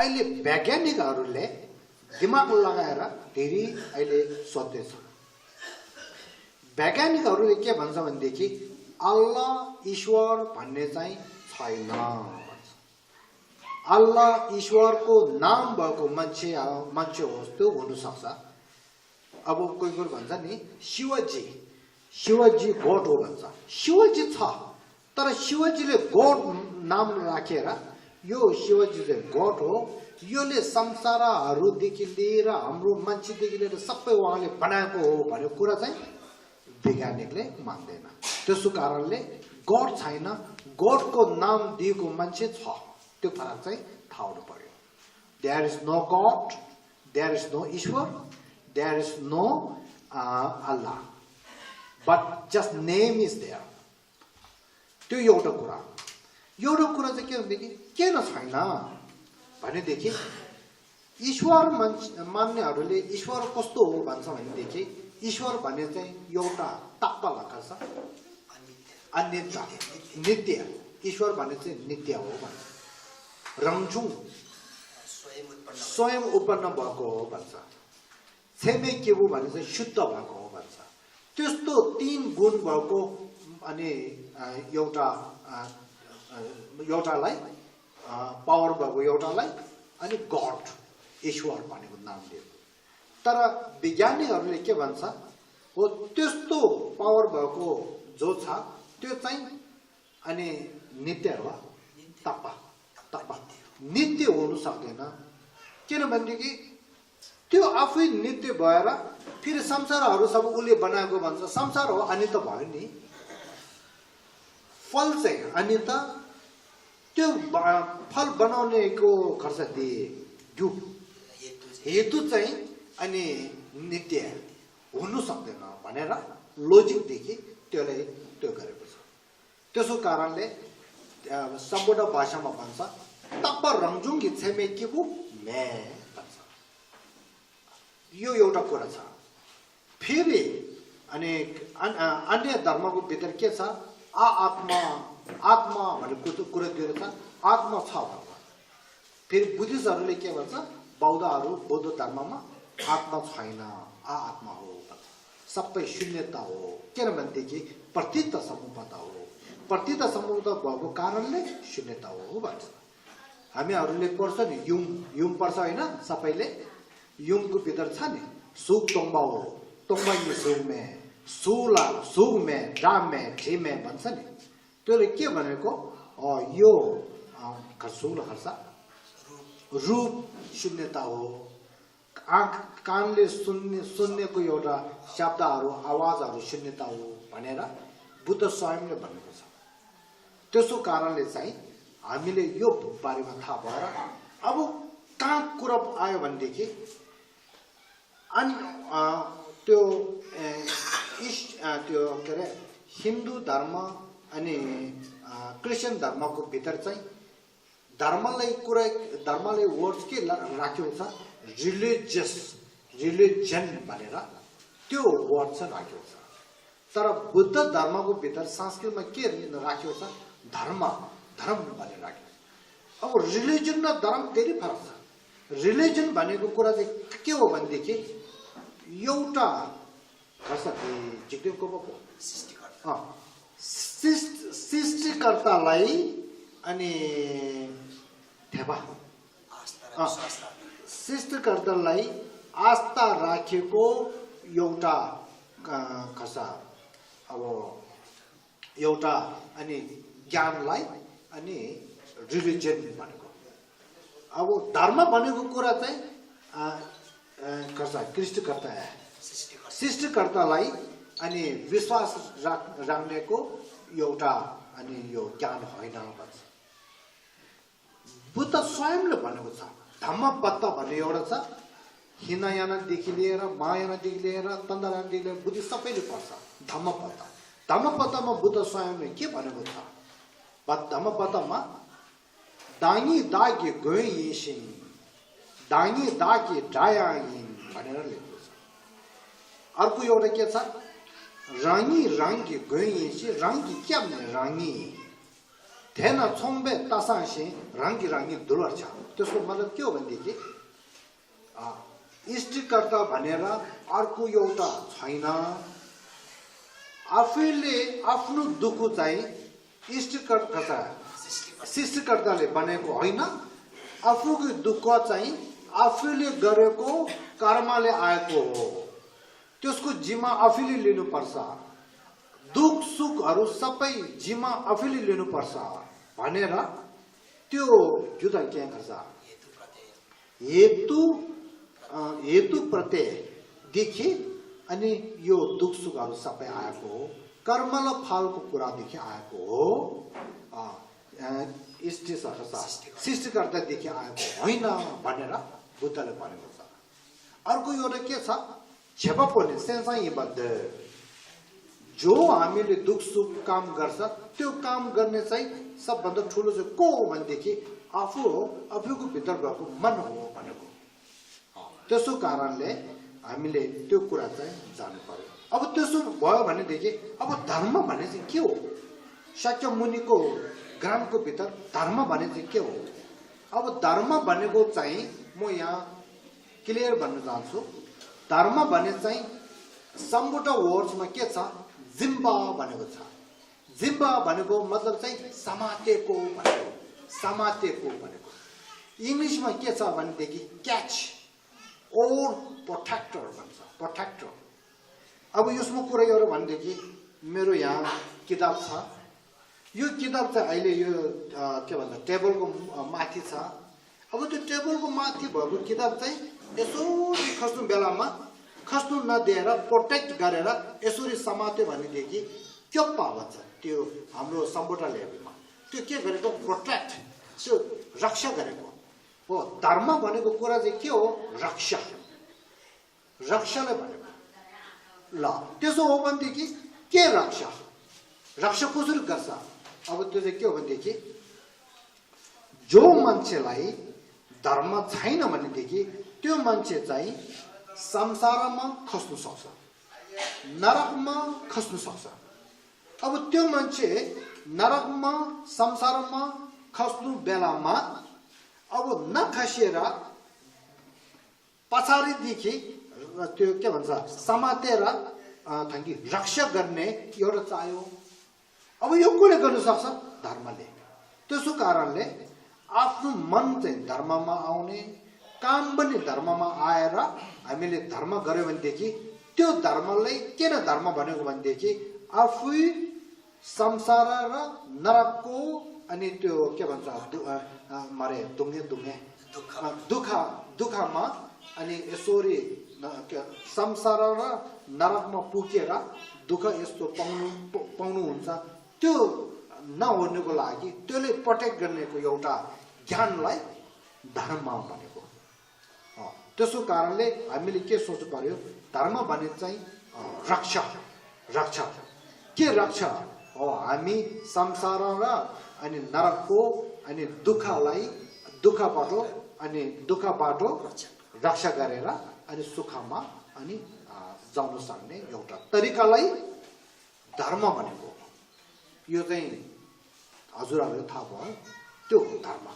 अहिले वैज्ञानिकहरूले दिमाग लगाएर धेरै अहिले सोध्दैछ वैज्ञानिकहरूले के भन्छ भनेदेखि अल्लाह ईश्वर भन्ने चाहिँ छैन अल्लाह ईश्वरको नाम भएको मान्छे होस् त्यो हुन सक्छ अब कोही भन्छ नि शिवजी गॉड हो भन्छ शिवजी छ तर शिवजीले गॉड नाम राखेर यो शिवजी चाहिँ गॉड हो योले संसारहरुदेखि लिएर हाम्रो मान्छेदेखि लिएर सबै उहाँले बनाएको हो भन्ने कुरा चाहिँ वैज्ञानिकले मान्दैन त्यसो कारणले गॉड छैन गॉडको नाम दिएको मान्छे छ त्यो फरक चाहिँ थाहा हुनु पर्यो there is no god there is no ईश्वर there is no Allah but just name is there त्यो एउटा कुरा चाहिँ के भनेदेखि किन छैन भनेदेखि ईश्वर मान्नेहरूले ईश्वर कस्तो हो भन्छ भनेदेखि ईश्वर भन्ने चाहिँ एउटा तत्त्व लगाउँछ अनित्य नित्य ईश्वर भन्ने चाहिँ नित्य हो भन्छ रमझुङ स्वयं उत्पन्न भएको हो भन्छ छेमे केबु भन्ने चाहिँ शुद्ध भएको हो भन्छ त्यस्तो तीन गुण भएको अनि एउटालाई पावर भएको एउटालाई अनि गॉड ईश्वर भनेको नाम दियो तर वैज्ञानिकहरूले के भन्छ हो त्यस्तो पावर भएको जो छ त्यो चाहिँ अनि नित्य हो तप नित्य हुन सक्दैन किनभनेदेखि त्यो आफै नित्य भएर फेरि संसारहरु सब उले बनाएको भन्छ संसार हो अनि त भयो नि फल चाहिँ अनि त त्यो फल बनाउनेको खर्च दिए जो हेतु चाहिँ अनि नित्य हुनु सक्दैन भनेर लजिक देखि त्यसले त्यो गरेको छ त्यसो कारणले सम्बोध भाषामा भन्छ तप रङजुङी छेमे केबु मे भन्छ यो एउटा कुरा छ फेरि अनि अन्य धर्मको भित्र के छ आत्मा भनेको कुरा दिएको छ आत्मा छ भन्छ फेरि बुद्धिस्टहरूले के भन्छ बौद्ध धर्ममा आत्मा छैन आत्मा हो भन्छ सबै शून्यता हो किनभनेदेखि प्रतीत समुपता हो प्रतीत समुपता भएको कारणले शून्यता हो भन्छ हामीहरूले पढ्छ नि युङ पढ्छ हैन सबैले युङको भित्र छ नि सुख तोङबा हो तोङबा नि सुमे सुला सुमे डामे ठिमे भन्छ नि त्यसले के भनेको यो खसुल खर्सा रूप शून्यता हो आँख कानले सुन्नेको एउटा शब्दहरू आवाजहरू शून्यता हो भनेर बुद्ध स्वयंले भनेको छ त्यसो कारणले चाहिँ हामीले यो बारेमा थाहा भएर अब कहाँ कुरा आयो भनेदेखि त्यो के अरे हिन्दू धर्म अनि क्रिश्चियन धर्मको भित्र चाहिँ धर्मले वर्ड्स के राख्यो छ रिलिजन भनेर त्यो वर्ड चाहिँ राख्यो छ तर बुद्ध धर्मको भित्र संस्कृतमा के राख्यो छ धर्म भनेर राख्यो अब रिलिजन र धर्म धेरै फरक छ रिलिजन भनेको कुरा चाहिँ के हो भनेदेखि एउटा सृष्टिकर्तालाई अनि सृष्टिकर्तालाई आस्था राखेको एउटा अब एउटा अनि ज्ञानलाई अनि रिलिजन भनेको अब धर्म भनेको कुरा चाहिँ सृष्टिकर्तालाई अनि विश्वास राख्नेको एउटा अनि यो ज्ञान होइन भन्छ बुद्ध स्वयंले भनेको छ धम्मपत्त भन्ने एउटा छ हिनयानदेखि लिएर महायानदेखि लिएर तन्दायानदेखि लिएर बुद्धि सबैले पढ्छ धम्मपत्तमा बुद्ध स्वयंले के भनेको छ धम्मपत्तमा दाङी दागे गइसिन दाङी दागे डायाइन भनेर लेखेको छ अर्को एउटा के छ राङ्गी गइसि राङ्गी के भने राङ्गी धेना छोम्बे तासांशी रंगी रंगी दुलर छ त्यसको मतलब के हो भनेदेखि इष्टकर्ता भनेर अर्को एउटा छैन आफैले आफ्नो दुःख चाहिँ सृष्टिकर्ताले बनेको होइन आफूको दुःख चाहिँ आफैले गरेको कर्मले आएको हो त्यसको जिम्मा आफैले लिनुपर्छ दुख सुखहरू सबै जिम्मा आफैले लिनुपर्छ भनेर त्यो जुदा के गर्छ हेतु प्रत्यय देखि अनि यो दुख सुखहरू सबै आएको हो कर्म र फलको कुरादेखि आएको हो सृष्टिकर्तादेखि आएको होइन भनेर बुद्धले भनेको छ अर्को एउटा के छ छेपा पर्ने सेन्साइबद्ध जो हामीले दुख सुख काम गर्छ त्यो काम गर्ने चाहिँ सबभन्दा ठुलो चाहिँ को हो भनेदेखि आफू हो आफूको भित्र भएको मन हो भनेको त्यसो कारणले हामीले त्यो कुरा चाहिँ जान्नु पर्यो अब त्यसो भयो भनेदेखि अब धर्म भने चाहिँ के हो शाक्य मुनिको ग्रामको भित्र धर्म भने चाहिँ के हो अब धर्म भनेको चाहिँ म यहाँ क्लियर भन्न चाहन्छु धर्म भने चाहिँ सम्बुटा वर्ड्समा के छ जिम्बा भनेको छ जिम्बा भनेको मतलब चाहिँ समातेको भनेको इंग्लिशमा के छ भनेदेखि क्याच और प्रोटेक्टर भन्छ प्रोटेक्टर अब यसमा कुरा एउटा भनेदेखि मेरो यहाँ किताब छ यो किताब चाहिँ अहिले यो के भन्छ टेबलको माथि छ अब त्यो टेबलको माथि भएको किताब चाहिँ यसरी खस्नु बेलामा खस्नु नदिएर प्रोटेक्ट गरेर यसरी समात्यो भनेदेखि क्योप्पा भन्छ त्यो हाम्रो सम्बोटा लेभलमा त्यो के गरेको प्रोटेक्ट त्यो रक्षा गरेको हो धर्म भनेको कुरा चाहिँ के हो रक्षाले भनेको ल त्यसो हो भनेदेखि के रक्षा कसरी गर्छ अब त्यो चाहिँ के हो भनेदेखि जो मान्छेलाई धर्म छैन भनेदेखि त्यो मान्छे चाहिँ संसारमा खस्नु सक्छ नरकमा खस्नु सक्छ अब त्यो मान्छे नरकमा संसारमा खस्नु बेलामा अब नखसेर पछाडिदेखि त्यो के भन्छ समातेर थांकी रक्षा गर्ने एउटा चाहियो अब यो कुले गर्न सक्छ धर्मले त्यसो कारणले आफ्नो मन चाहिँ धर्ममा आउने काम पनि धर्ममा आएर हामीले धर्म गर्यो भनेदेखि त्यो धर्मलाई किन धर्म भनेको भनेदेखि आफै संसार र नरकको अनि त्यो के भन्छ मरे दुखे दुखमा अनि यसरी संसार र नरकमा पुगेर दुख यस्तो पाउनु हुन्छ त्यो नहुनुको लागि त्यसले प्रोटेक्ट गर्नेको एउटा ज्ञानलाई धर्म भनेको त्यसो कारणले हामीले के सोच्नु पर्यो धर्म भने चाहिँ रक्षा के रक्षा हो हामी संसार र अनि नरकको अनि दुःखबाट रक्षा गरेर अनि सुखमा अनि जाउन सक्ने एउटा तरिकालाई धर्म भनेको यो चाहिँ हजुरहरुलाई थाहा भयो त्यो धर्म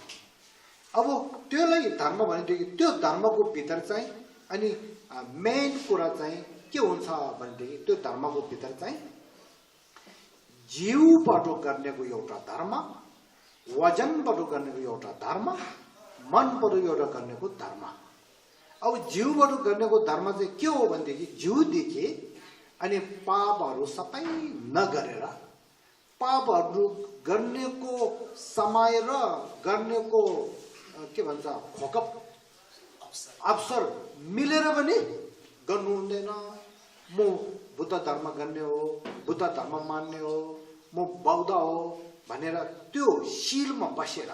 अब त्यसलाई धर्म भनेदेखि त्यो धर्मको भित्र चाहिँ अनि मेन कुरा चाहिँ के हुन्छ भनेदेखि त्यो धर्मको भित्र चाहिँ जीवबाट गर्नेको एउटा धर्म वजनबाट गर्नेको एउटा धर्म मनबाट एउटा गर्नेको धर्म अब जीवबाट गर्नेको धर्म चाहिँ के हो भनेदेखि जीवदेखि अनि पापहरू सबै नगरेर पापहरू गर्नेको समय र गर्नेको के भन्छ खोकप अवसर मिलेर पनि गर्नु हुँदैन म बुद्ध धर्म गर्ने हो बुद्ध धर्म मान्ने हो म बौद्ध हो भनेर त्यो शीलमा बसेर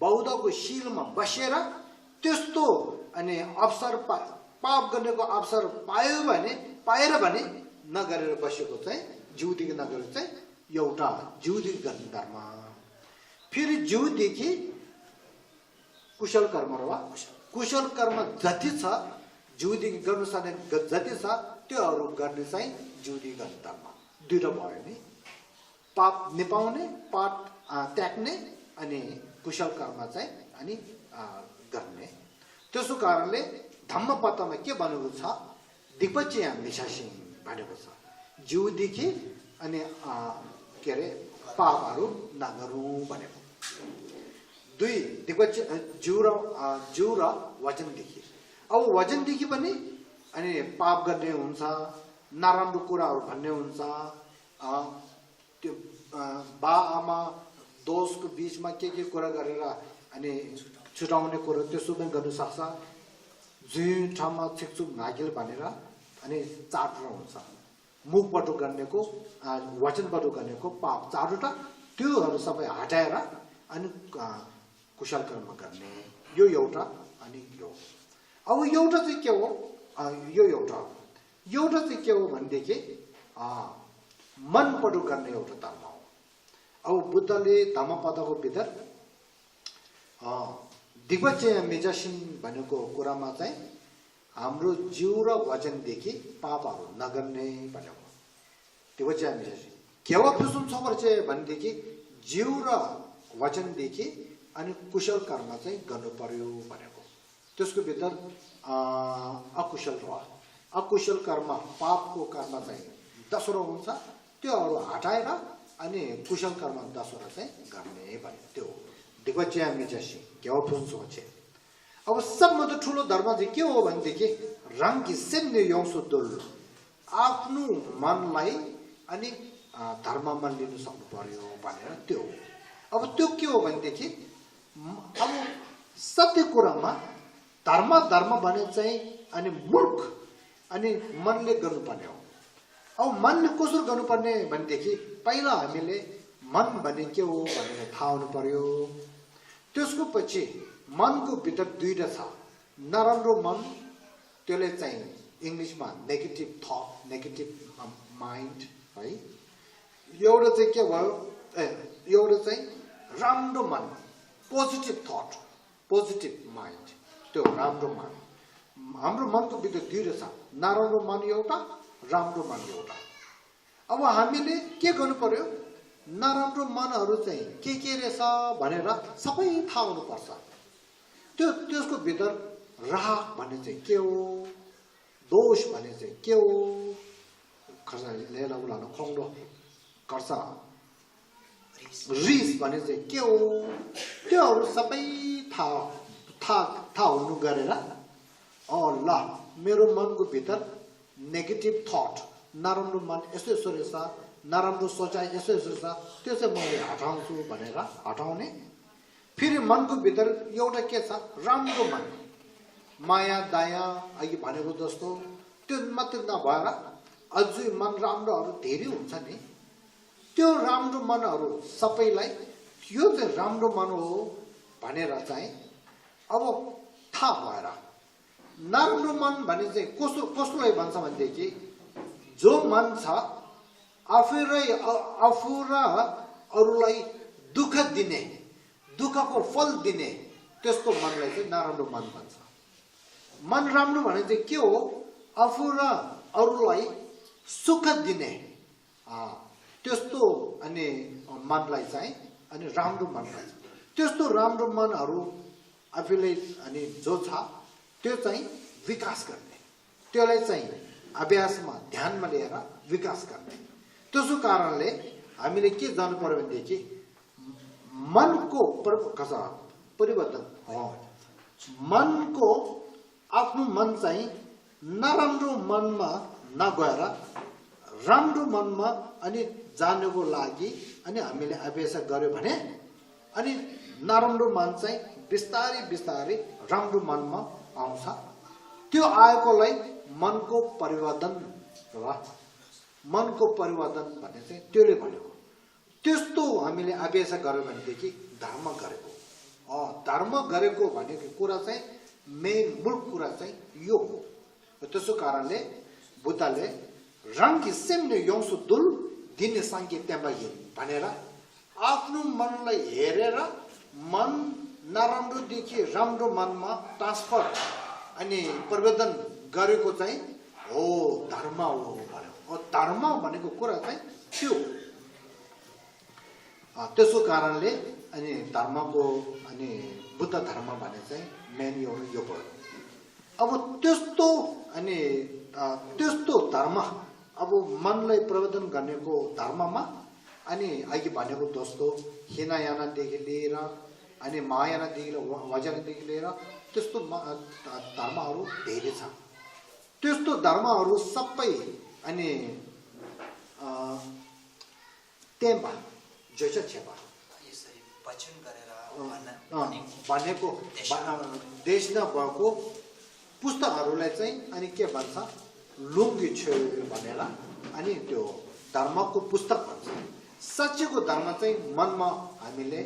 बौद्धको शीलमा बसेर त्यस्तो अनि अवसर पाप गर्नेको अवसर पाएर भने नगरेर बसेको चाहिँ जीवदेखि नगरेर चाहिँ एउटा जीवदेखि गर्ने धर्म फेरि जीवदेखि कुशल कर्म र कुशल कर्म जति छ जीवदेखि गर्नु सक्ने जति छ त्योहरू गर्ने चाहिँ जीवदेखि गर्ने धर्म दुईटा भयो नि पाप निपाउने पाप त्याग्ने अनि कुशल कर्म चाहिँ अनि गर्ने त्यसो कारणले धम्मपदमा के भनेको छ दिग्वचय मिशासिङ भनेको छ जीवदेखि अनि के अरे पापहरू नगरौँ भनेको दुई दिग्वचय जिउ र वचनदेखि अब वचनदेखि पनि अनि पाप गर्ने हुन्छ नराम्रो कुराहरू भन्ने हुन्छ त्यो बा आमा दोषको बीचमा के कुरा गरेर अनि छुटाउने कुरा त्यसो पनि गर्न सक्छ जुन ठाउँमा छिकछुक नागिल भनेर अनि चाटुरा हुन्छ मुखबाट गर्नेको वचनबाट गर्नेको पाप चारवटा त्योहरू सबै हटाएर अनि कुशल कर्म गर्ने यो एउटा अनि यो अब एउटा चाहिँ के हो यो एउटा चाहिँ के हो भनेदेखि मनबाट गर्ने एउटा धर्म हो अब बुद्धले धम्मपदको भित्र दिग्वचय मिजासिन भनेको कुरामा चाहिँ हाम्रो जिउ र वचनदेखि पापहरू नगर्ने भनेको दिग्वचय मिजासिन केवल फुसुम सबर चाहिँ भनेदेखि जिउ र वचनदेखि अनि कुशल कर्म चाहिँ गर्नु पर्यो भनेको त्यसको भित्र अकुशल कर्म पापको कर्म चाहिँ 10 हुन्छ त्योहरू हटाएर अनि कुशल कर्म 10 चाहिँ गर्ने भन्ने त्यो दिग्वचय मिजासिन केवल फुसुम छ अब सबभन्दा ठुलो धर्म चाहिँ के हो भनेदेखि रङकी सेन्ने यौसुदुल आफ्नो मनलाई अनि धर्ममा लिनु सक्नु पर्यो भनेर त्यो अब त्यो के हो भनेदेखि अब सत्य कुरामा धर्म भने चाहिँ अनि मूर्ख अनि मनले गर्नुपर्ने हो अब मनले कसरी गर्नुपर्ने भनेदेखि पहिला हामीले मन भने के हो भनेर थाहा हुनु पर्यो त्यसको पछि मनको भित्र दुईटा छ नराम्रो मन त्यसले चाहिँ इंग्लिशमा नेगेटिभ थट नेगेटिभ माइन्ड है एउटा चाहिँ के भयो एउटा चाहिँ राम्रो मन पोजिटिभ थट पोजिटिभ माइन्ड त्यो राम्रो मन हाम्रो मनको भित्र दुईटा छ नराम्रो मन एउटा राम्रो मन एउटा अब हामीले के गर्नु पर्यो नराम्रो मनहरू चाहिँ के रहेछ भनेर सबै थाहा हुनुपर्छ त्यसको भित्र राग भन्ने चाहिँ के हो दोष भन्ने चाहिँ के हो खर्साले उलाउन खोङ्डो गर्छ रिस भन्ने चाहिँ के हो त्योहरू सबै थाहा हुनु गरेर ल मेरो मनको भित्र नेगेटिभ थट नराम्रो मन यस्तो रहेछ नराम्रो सोचाइ यसो छ त्यो चाहिँ मैले हटाउँछु भनेर हटाउने फेरि मनको भित्र एउटा के छ राम्रो मन माया दया अघि भनेको जस्तो त्यो मात्र नभएर अझै मन राम्रोहरू धेरै हुन्छ नि त्यो राम्रो मनहरू सबैलाई यो चाहिँ राम्रो मन हो भनेर चाहिँ अब थाहा भएर नराम्रो मन भने चाहिँ कसलाई भन्छ भनेदेखि जो मन छ आफू र अरूलाई दुःख दिने दुःखको फल दिने त्यस्तो मनलाई चाहिँ नराम्रो मन भन्छ मन राम्रो भने चाहिँ के हो आफू र अरूलाई सुख दिने त्यस्तो अनि मनलाई चाहिँ अनि राम्रो मन भन्छ त्यस्तो राम्रो मनहरू आफूले अनि जो छ त्यो चाहिँ विकास गर्ने त्यसलाई चाहिँ अभ्यासमा ध्यानमा लिएर विकास गर्ने त्यसो कारणले हामीले के जान्नु पर्यो भनेदेखि मनको परिवर्तन मनको आफ्नो मन चाहिँ नराम्रो मनमा नगएर राम्रो मनमा अनि जानको लागि अनि हामीले अभ्यास गर्यो भने अनि नराम्रो मन चाहिँ बिस्तारै राम्रो मनमा आउँछ त्यो आएकोलाई मनको परिवर्तन भन्ने चाहिँ त्यसले भनेको त्यस्तो हामीले अभ्यास गर्यो भनेदेखि धर्म गरेको भनेको कुरा चाहिँ मेन मूल कुरा चाहिँ यो हो त्यसो कारणले बुद्धले रङकी सेम्ने यौसु दुल दिने सङ्केत त्यहाँ भनेर आफ्नो मनलाई हेरेर मन नराम्रोदेखि राम्रो मनमा ट्रान्सफर अनि परिवर्तन गरेको चाहिँ हो धर्म हो भनेको धर्म भनेको कुरा चाहिँ त्यो त्यसको कारणले अनि धर्मको अनि बुद्ध धर्म भने चाहिँ मेन यो भयो अब त्यस्तो अनि त्यस्तो धर्म अब मनलाई प्रबोधन गर्नेको धर्ममा अनि अघि भनेको दोस्तो हिनायानादेखि लिएर अनि महायानादेखि वजनदेखि लिएर त्यस्तो धर्महरू धेरै छ त्यस्तो धर्महरू सबै अनि तेम्बा जैसा छेपा यसरी वचन गरेर भनेको देश नभएको पुस्तकहरूलाई चाहिँ अनि के भन्छ लुङ्गी छेउ भनेर अनि त्यो धर्मको पुस्तक भन्छ सच्चैको धर्म चाहिँ मनमा हामीले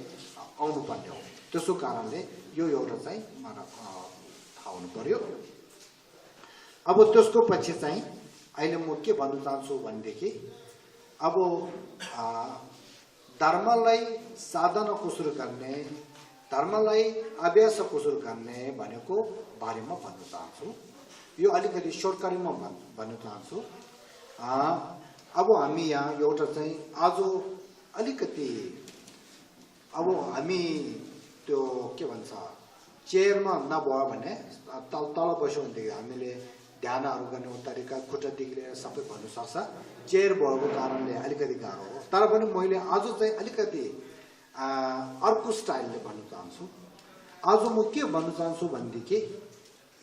आउनु पर्ने हो त्यसो कारणले यो एउटा चाहिँ मलाई थाहा हुनु पर्यो अब त्यसको पछि चाहिँ अहिले म के भन्न चाहन्छु भनेदेखि अब धर्मलाई साधना कसरी गर्ने धर्मलाई अभ्यास कसरी गर्ने भनेको बारेमा भन्न चाहन्छु यो अलिकति सर्टकरीमा भन्न चाहन्छु अब हामी यहाँ एउटा चाहिँ आज अलिकति अब हामी त्यो के भन्छ चेयरमा नभयो भने तल बस्यो भनेदेखि हामीले ध्यानहरू गर्ने तरिका खुट्टादेखि लिएर सबै भन्नु सक्छ चेयर भएको कारणले अलिकति गाह्रो हो तर पनि मैले आज चाहिँ अलिकति अर्को स्टाइलले भन्न चाहन्छु आज म के भन्न चाहन्छु भनेदेखि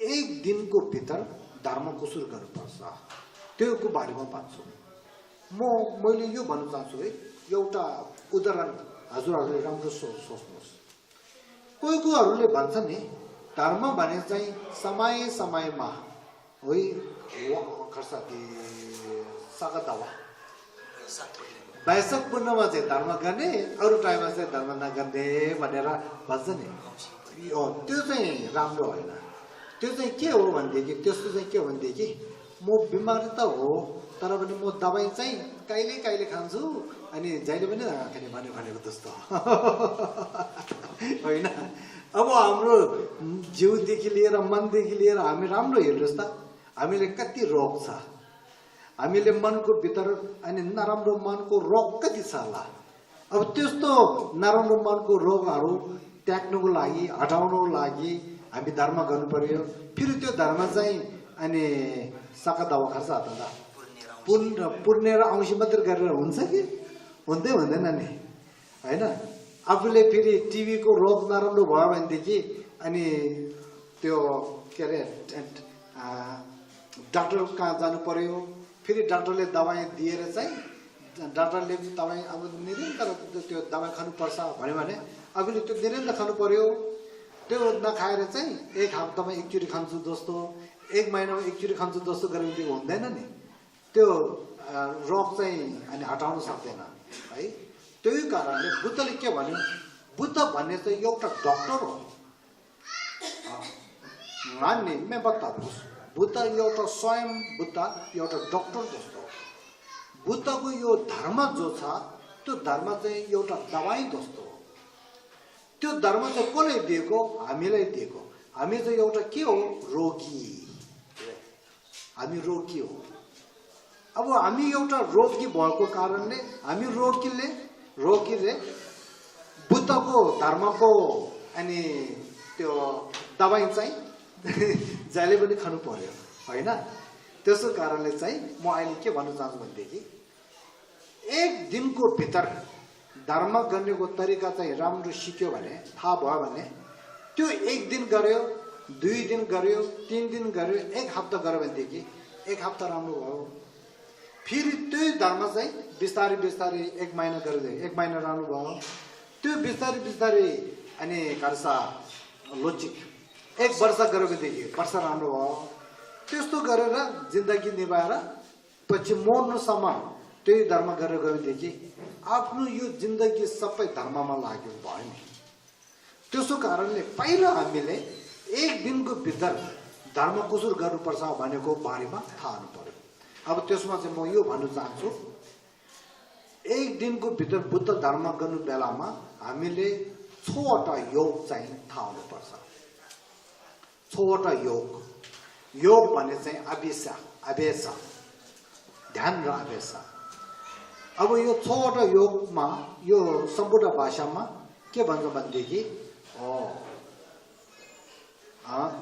एक दिनको भित्र धर्म कसरी गर्नुपर्छ त्योको बारेमा भन्छु मैले यो भन्न चाहन्छु है एउटा उदाहरण हजुरहरूले राम्रो सोच्नुहोस् कोहीहरूले भन्छ नि धर्म भने चाहिँ समय समयमा है खर्साती सागदावा वैशाख पूर्णमा चाहिँ धर्म गर्ने अरू टाइममा चाहिँ धर्म नगर्ने भनेर भन्छ नि त्यो चाहिँ राम्रो होइन त्यो चाहिँ के हो भनेदेखि त्यस्तो चाहिँ के हो भनेदेखि म बिमारी त हो तर पनि म दबाई चाहिँ कहिले कहिले खान्छु अनि जहिले पनि नखाने भनेको जस्तो होइन अब हाम्रो जिउदेखि लिएर मनदेखि लिएर हामी राम्रो हेर्नुहोस् त हामीले कति रोग छ हामीले मनको भित्र अनि नराम्रो मनको रोग कति छ होला अब त्यस्तो नराम्रो मनको रोगहरू त्याग्नुको लागि हटाउनको लागि हामी धर्म गर्नु पर्यो फेरि त्यो धर्म चाहिँ अनि साका दवा खर्च हात पुर्नेर औँसी मात्रै गरेर हुन्छ कि हुँदैन नि होइन आफूले फेरि टिभीको रोग नराम्रो भयो भनेदेखि अनि त्यो के अरे डाक्टर कहाँ जानु पर्यो फेरि डाक्टरले दबाई दिएर चाहिँ डाक्टरले तपाईँ अब निरन्तर त्यो दबाई खानुपर्छ भन्यो भने आफूले त्यो निरन्तर खानु पर्यो त्यो नखाएर चाहिँ एक हप्तामा एकचोटि खान्छु जस्तो एक महिनामा एकचोटि खान्छु जस्तो गऱ्यो भने हुँदैन नि त्यो रोग चाहिँ अनि हटाउन सक्दैन है त्यही कारणले बुद्धले के भन्यो बुद्ध भन्ने चाहिँ एउटा डक्टर हो मान्ने मैं बताउँछु बुद्ध एउटा स्वयं बुद्ध एउटा डक्टर जस्तो बुद्धको यो धर्म जो छ त्यो धर्म चाहिँ एउटा दबाई जस्तो हो त्यो धर्म चाहिँ कसले दिएको हामीलाई दिएको हामी चाहिँ एउटा के हो रोगी हामी रोगी हो अब हामी एउटा रोगी भएको कारणले हामी रोगीले बुद्धको धर्मको अनि त्यो दबाई चाहिँ जहिले पनि खानु पर्यो होइन त्यसो कारणले चाहिँ म अहिले के भन्न चाहन्छु भनेदेखि एक दिनको भित्र धर्म गर्नेको तरिका चाहिँ राम्रो सिक्यो भने थाहा भयो भने त्यो एक दिन गर्यो 2 दिन गर्यो 3 दिन गर्यो एक हप्ता गर्यो भनेदेखि एक हप्ता राम्रो भयो फेरि त्यही धर्म चाहिँ बिस्तारै बिस्तारै एक महिना गर्दै एक महिना राम्रो भयो त्यो बिस्तारै बिस्तारै अनि कर्सा लोचिक एक वर्ष गर्यो भनेदेखि वर्ष राम्रो भयो त्यस्तो गरेर जिन्दगी निभाएर पछि मर्नुसम्म त्यही धर्म गरेर गयो भनेदेखि आफ्नो यो जिन्दगी सबै धर्ममा लाग्यो भयो नि त्यसो कारणले पहिला हामीले एक दिनको भित्र धर्म कसरी गर्नुपर्छ भनेको बारेमा थाहा हुनु पर्यो अब त्यसमा चाहिँ म यो भन्न चाहन्छु एक दिनको भित्र बुद्ध धर्म गर्नु बेलामा हामीले 6 वटा योग चाहिँ थाहा हुनुपर्छ 6 वटा योग भने चाहिँ अभ्यास ध्यान र अभ्यास अब यो 6 वटा योगमा यो सम्पूर्ण भाषामा के भन्छ भनेदेखि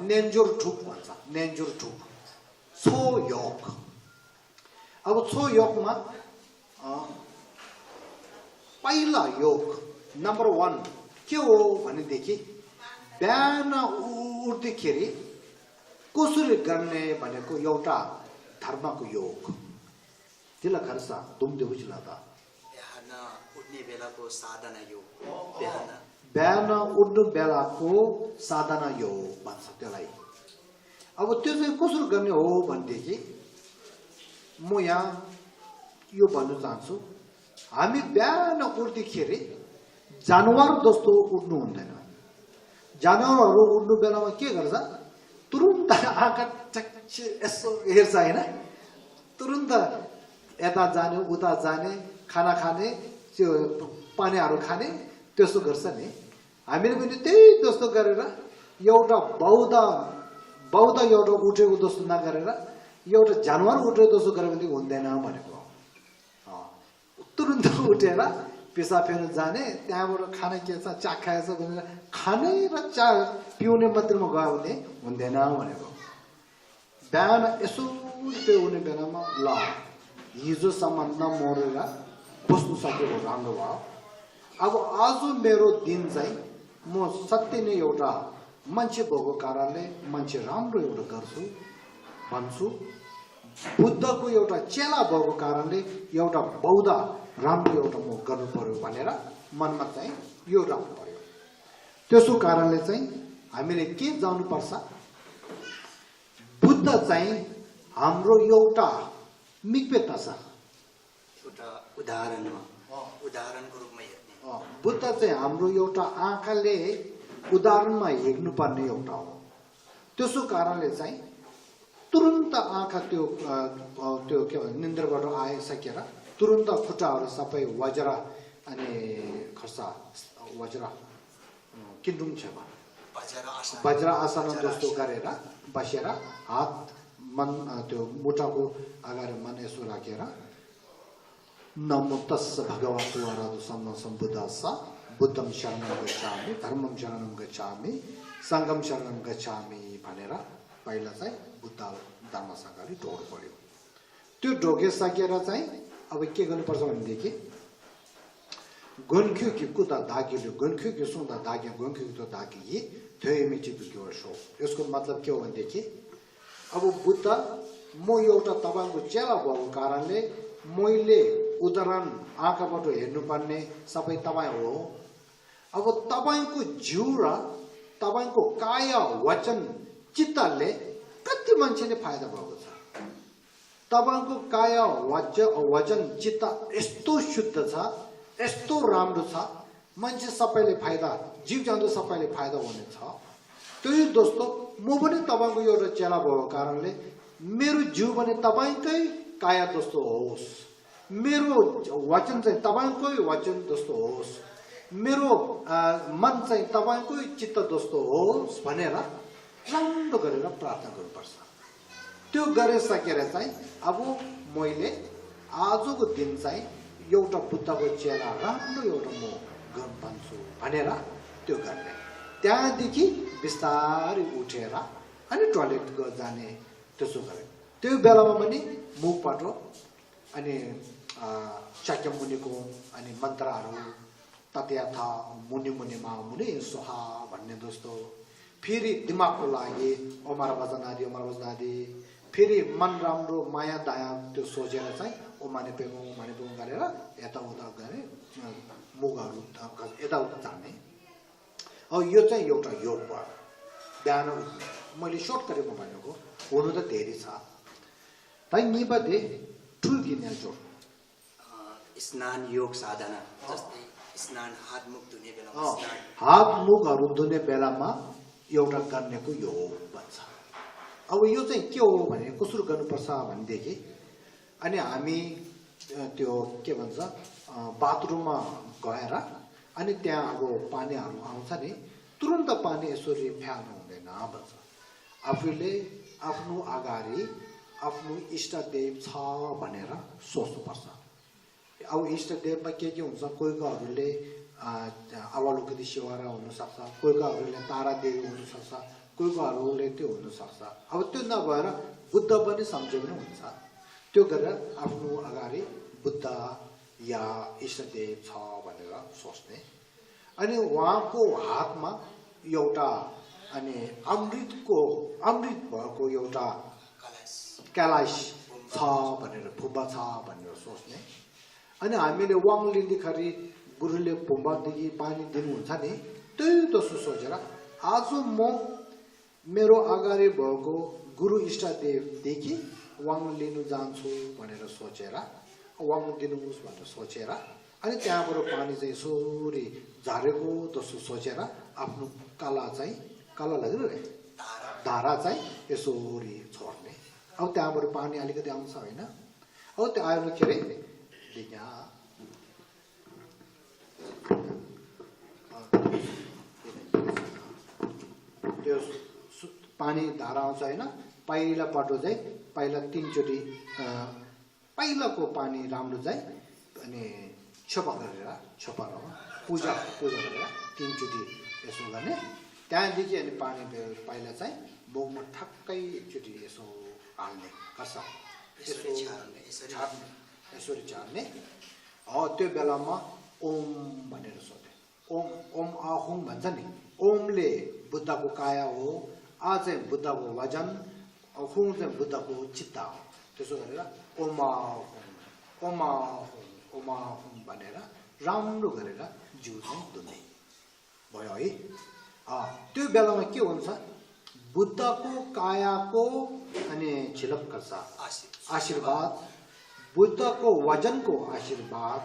नेन्जोर ठुक भन्छ नेन्जोर ठुक 6 योग अब 6 योगमा पहिला योग नम्बर 1 के हो भनेदेखि बिहान उठ्दाखेरि कसरी गर्ने भनेको एउटा धर्मको योग तिला खर्सा दुम्दे उजला त बिहान उठ्ने बेलाको साधना योग बिहान उठ्नु बेलाको साधना योग भन्छ त्यसलाई अब त्यो चाहिँ कसरी गर्ने हो भनेदेखि म यहाँ यो भन्न चाहन्छु हामी बिहान उठ्दाखेरि जानवर जस्तो उठ्नु हुँदैन जानवरहरू उठ्नु बेलामा के गर्छ तुरुन्त आँखा यसो हेर्छ हैन तुरुन्त यता जाने उता जाने खाना खाने त्यो पानीहरू खाने त्यस्तो गर्छ नि हामीले पनि त्यही जस्तो गरेर एउटा बौद्ध एउटा उठेको जस्तो नगरेर एउटा जानवर उठेको जस्तो गरेर पनि हुँदैन भनेको तुरुन्त उठेर पेसाब फेर्न जाने त्यहाँबाट खाना के छ चा खाएछ भनेर खाने र चा पिउने मात्रमा गयो भने हुँदैन भनेको बिहान यसो त्यो हुने बेलामा ल हिजोसम्म नमरेर बस्नु सकेको राम्रो भयो अब आज मेरो दिन चाहिँ म सत्य नै एउटा मान्छे भएको कारणले मान्छे राम्रो एउटा गर्छु भन्छु बुद्धको एउटा चेला भएको कारणले एउटा बौद्ध राम्रो एउटा म गर्नु पर्यो भनेर मनमा चाहिँ यो राख्नु पर्यो त्यसो कारणले चाहिँ हामीले के जान्नुपर्छ बुद्ध चाहिँ हाम्रो एउटा मिक्वेता छ एउटा उदाहरणको रूपमा हेर्ने बुद्ध चाहिँ हाम्रो एउटा आँखाले उदाहरणमा हेर्नु पर्ने एउटा हो त्यसो कारणले चाहिँ तुरुन्त आँखा त्यो के भन्छ निन्द्राबाट आइसकेर तुरुन्त खुट्टाहरू सबै वज्र अनि खर्सा वज्र किन्डुङ छ वज्र आसन जस्तो गरेर बसेर हात मन त्यो मुटाको अगाडि मन यसो राखेर नमो तस्स भगवतो अरहतो सम्मा सम्बुद्धस्स बुद्धं शरणं गच्छामि धर्मं शरणं गच्छामि सङ्घं शरणं गच्छामि भनेर पहिला चाहिँ बुद्ध धर्मसँगले ढोड पढ्यो त्यो ढोगिसकेर चाहिँ अब के गर्नुपर्छ भनेदेखि गन्ख्यु कि कुदा धागिलो गन्ख्यु कि सुन्दा धागे गन्ख्यु तो धागी थ्योइ मिची दुख्यो शो यसको मतलब के हो भनेदेखि अब बुद्ध म एउटा तपाईको चेला भएको कारणले मैले उदाहरण आँखाबाट हेर्नुपर्ने सबै तपाईँ हो अब तपाईको जिउ र तपाईको काया वचन चित्तले कति मान्छेले फाइदा भएको छ तपाईको काया वचन चित्त यस्तो शुद्ध छ यस्तो राम्रो छ मान्छे सबैले फाइदा जीव जन्तु सबैले फाइदा हुने छ त्यही दोस्तो म पनि तपाईको एउटा चेला भएको कारणले मेरो जिउ पनि तपाईकै काया जस्तो होस् मेरो वचन चाहिँ तपाईकै वचन जस्तो होस् मेरो मन चाहिँ तपाईकै चित्त जस्तो होस् भनेर राम्रो गरेर प्रार्थना गर्नुपर्छ त्यो गरिसकेर चाहिँ अब मैले आजको दिन चाहिँ एउटा बुद्धको चेला राम्रो एउटा म गर्न भन्छु भनेर त्यो गर्ने त्यहाँदेखि बिस्तारै उठेर अनि टोयलेट जाने त्यसो गरे त्यो बेलामा पनि मुखबाट अनि शाक्यमुनिको अनि मन्त्रहरू तथ्याथा मुनि मुनिमा मुनि सुहा भन्ने जस्तो फेरि दिमागको लागि ओमार वचन आदि फेरि मन राम्रो माया दया त्यो सोचेर चाहिँ ओमाने पेगो गरेर यताउता गरे मुखहरू यताउता जाने अब यो चाहिँ एउटा योग भयो बिहान उठ्ने मैले सर्टकटमा भनेको हुनु त धेरै छ ताइ निबदे ठुल्किने जोड स्नान योग साधना जस्तै स्नान हात मुख धुने बेलामा हात मुखहरू धुने बेलामा एउटा गर्नेको योग भन्छ अब यो चाहिँ के हो भने कसरी गर्नुपर्छ भनेदेखि अनि हामी त्यो के भन्छ बाथरुममा गएर अनि त्यहाँ अब पानीहरू आउँछ नि तुरुन्त पानी यसरी फ्याल्नु हुँदैन भन्छ आफूले आफ्नो अगाडि आफ्नो इष्टदेव छ भनेर सोच्नुपर्छ अब इष्ट देवमा के हुन्छ कोहीकोहरूले अवलोकति शिवरा हुनसक्छ कोहीकोहरूले तारा देवी हुनसक्छ कोहीकोहरूले त्यो हुनसक्छ अब त्यो नभएर बुद्ध पनि सम्झे पनि हुन्छ त्यो गरेर आफ्नो अगाडि बुद्ध या इष्टदेव छ भनेर सोच्ने अनि उहाँको हातमा एउटा अनि अमृत भएको एउटा कैलाश छ भनेर फुम्बा छ भनेर सोच्ने अनि हामीले वाङ लिँदाखेरि गुरुले फुम्बादेखि पानी दिनुहुन्छ नि त्यही जस्तो सोचेर आज म मेरो अगाडि भएको गुरु इष्टदेवदेखि वाङ लिनु जान्छु भनेर सोचेर वाङ दिनुहोस् भनेर सोचेर अनि त्यहाँबाट पानी चाहिँ यसरी झारेको जस्तो सोचेर आफ्नो काला लाग्यो धारा चाहिँ यसरी छोड्ने अब त्यहाँबाट पानी अलिकति आउँछ होइन अब त्यो आयो के अरे त्यो पानी धारा आउँछ होइन पहिला पटो चाहिँ पहिला 3 चोटि पहिलाको पानी राम्रो चाहिँ अनि छोपा पूजा गरेर 3 चोटि यसो गर्ने त्यहाँदेखि अनि पानी पहिला चाहिँ बोगमा ठक्कै एकचोटि यसो हाल्ने कसा यसरी छाड्ने त्यो बेलामा ओम भनेर सोधे ओम आहुङ भन्छ नि ओमले बुद्धको काया हो आ चाहिँ बुद्धको वजन हुङ चाहिँ बुद्धको चित्त हो त्यसो गरेर ओमाहुङ भनेर राम्रो गरेर जिउ चाहिँ धुने भयो है त्यो बेलामा के हुन्छ बुद्धको कायाको अनि छिलप गर्छ आशीर्वाद बुद्धको वजनको आशीर्वाद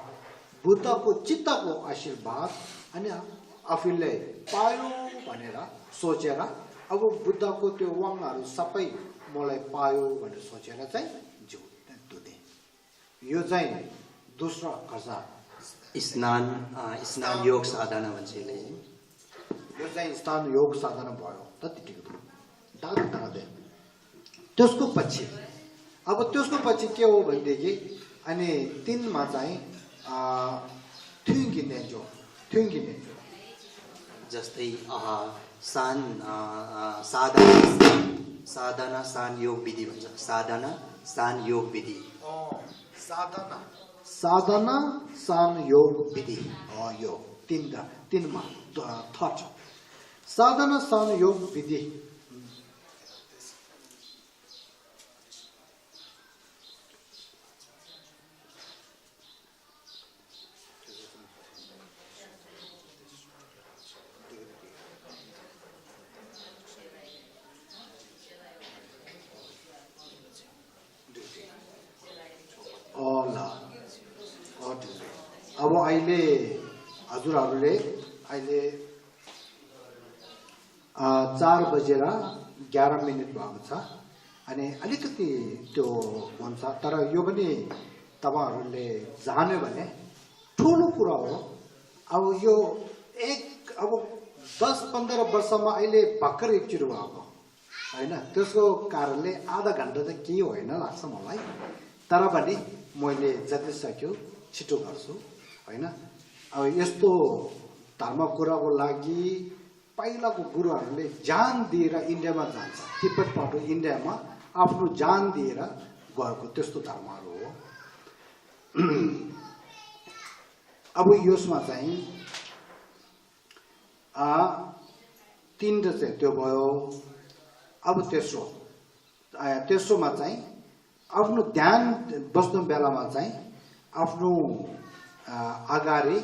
बुद्धको चित्तको आशीर्वाद अनि आफूले पायो भनेर सोचेर अब बुद्धको त्यो वाङहरू सबै मलाई पायो भनेर सोचेर चाहिँ जिउ धुने यो चाहिँ दोस्रो खर्च स्नान योग साधना भन्छ यो चाहिँ स्नान योग साधना भयो त्यतिको दादा त्यसको पछि के हो भनेदेखि अनि 3 मा चाहिँ थ्युङ्गिने जो जस्तै साधना सान योग विधि भन्छ साधना सान योग विधि साधना सान योग विधि यो 3 मा थर्ड साधना सान योग विधि अब अहिले हजुरहरूले अहिले 4:11 भएको छ अनि अलिकति त्यो हुन्छ तर यो पनि तपाईहरुले जान्यो भने ठूलो कुरा हो अब यो अब 10-15 वर्षमा अहिले भर्खर एकचोटि भएको हैन त्यसको कारणले आधा घण्टा त के होइन लाग्छ मलाई तर पनि मैले जति सक्यो छिटो गर्छु हैन अब यस्तो धर्म कुराको लागि पहिलाको गुरुहरूले जान दिएर इन्डियामा जान्छ तिब्बतबाट इन्डियामा आफ्नो जान दिएर गएको त्यस्तो धर्महरू हो अब यसमा चाहिँ 3 चाहिँ त्यो भयो अब तेस्रोमा चाहिँ आफ्नो ध्यान बस्नु बेलामा चाहिँ आफ्नो अगाडि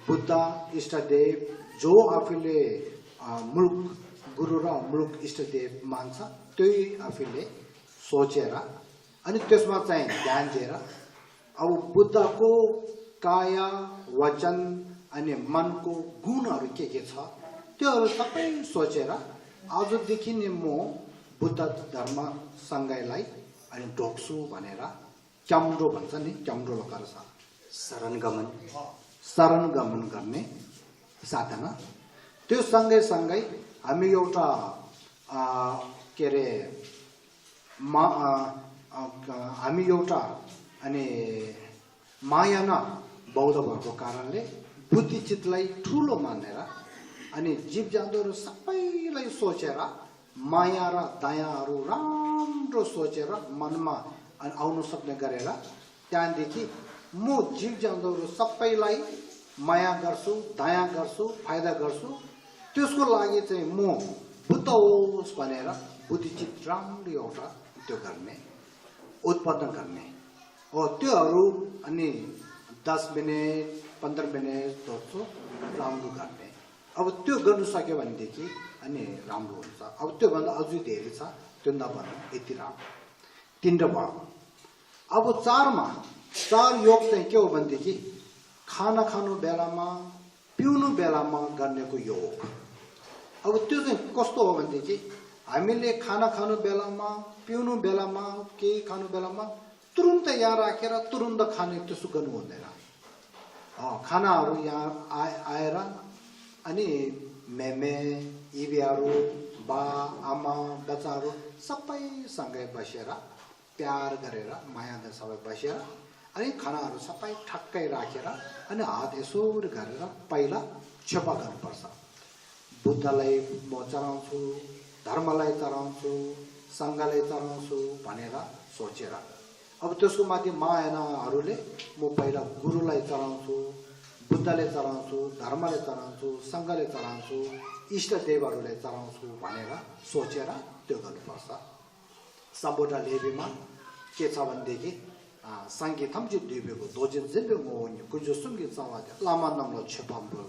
बुद्ध इष्टदेव जो आफूले मुल्क गुरु र मुल्क इष्टदेव मान्छ त्यही आफूले सोचेर अनि त्यसमा चाहिँ ध्यान दिएर अब बुद्धको काया वचन अनि मनको गुणहरू के छ त्योहरू सबै सोचेर आजदेखि नै म बुद्ध धर्म सँगैलाई अनि ढोक्छु भनेर चम्डो भन्छ नि चम्डो गर्छ शरण गमन गर्ने साधना त्यो सँगै हामी एउटा के रे हामी एउटा अनि माया न बौद्ध भएको कारणले बुद्धिचितलाई ठुलो मानेर अनि जीव जन्तुहरू सबैलाई सोचेर माया र दयाहरू राम्रो सोचेर मनमा आउन सक्ने गरेर त्यहाँदेखि म जीव जन्तुहरू सबैलाई माया गर्छु दया गर्छु फाइदा गर्छु त्यसको लागि चाहिँ म बुद्ध होस् भनेर बुद्धिचित राम्रो एउटा त्यो गर्ने उत्पन्न गर्ने हो त्योहरू अनि 10 मिनेट 15 मिनेट जस्तो राम्रो गर्ने अब त्यो गर्नु सक्यो भनेदेखि अनि राम्रो हुन्छ अब त्योभन्दा अझै धेरै छ त्यो नभन्नु यति राम्रो 3 र भयो अब 4 मा 4 योग चाहिँ के हो भनेदेखि खाना खानु बेलामा पिउनु बेलामा गर्नेको योग अब त्यो चाहिँ कस्तो हो भनेदेखि हामीले खाना खानु बेलामा पिउनु बेलामा केही खानु बेलामा तुरुन्त यहाँ राखेर तुरुन्त खाने त्यसो गर्नु हुँदैन खानाहरू यहाँ आएर अनि मेमे इबियाहरू बा आमा बच्चाहरू सबैसँगै बसेर प्यार गरेर मायाले सबै बसेर अनि खानाहरू सबै ठक्कै राखेर अनि हात यसो गरेर पहिला क्षमा गर्नुपर्छ बुद्धलाई म चढाउँछु धर्मलाई चढाउँछु सङ्घलाई चढाउँछु भनेर सोचेर अब त्यसको माथि मायाहरूले म पहिला गुरुलाई चढाउँछु बुद्धले चढाउँछु धर्मले चढाउँछु सङ्घले चढाउँछु इष्टदेवहरूलाई चढाउँछु भनेर सोचेर त्यो गर्नुपर्छ सम्बोधा लेबीमा के छ भनेदेखि 상기 탐지 되고 도진 집에 뭐니 그저 숨기 싸워야 라만 남로 쳐밤불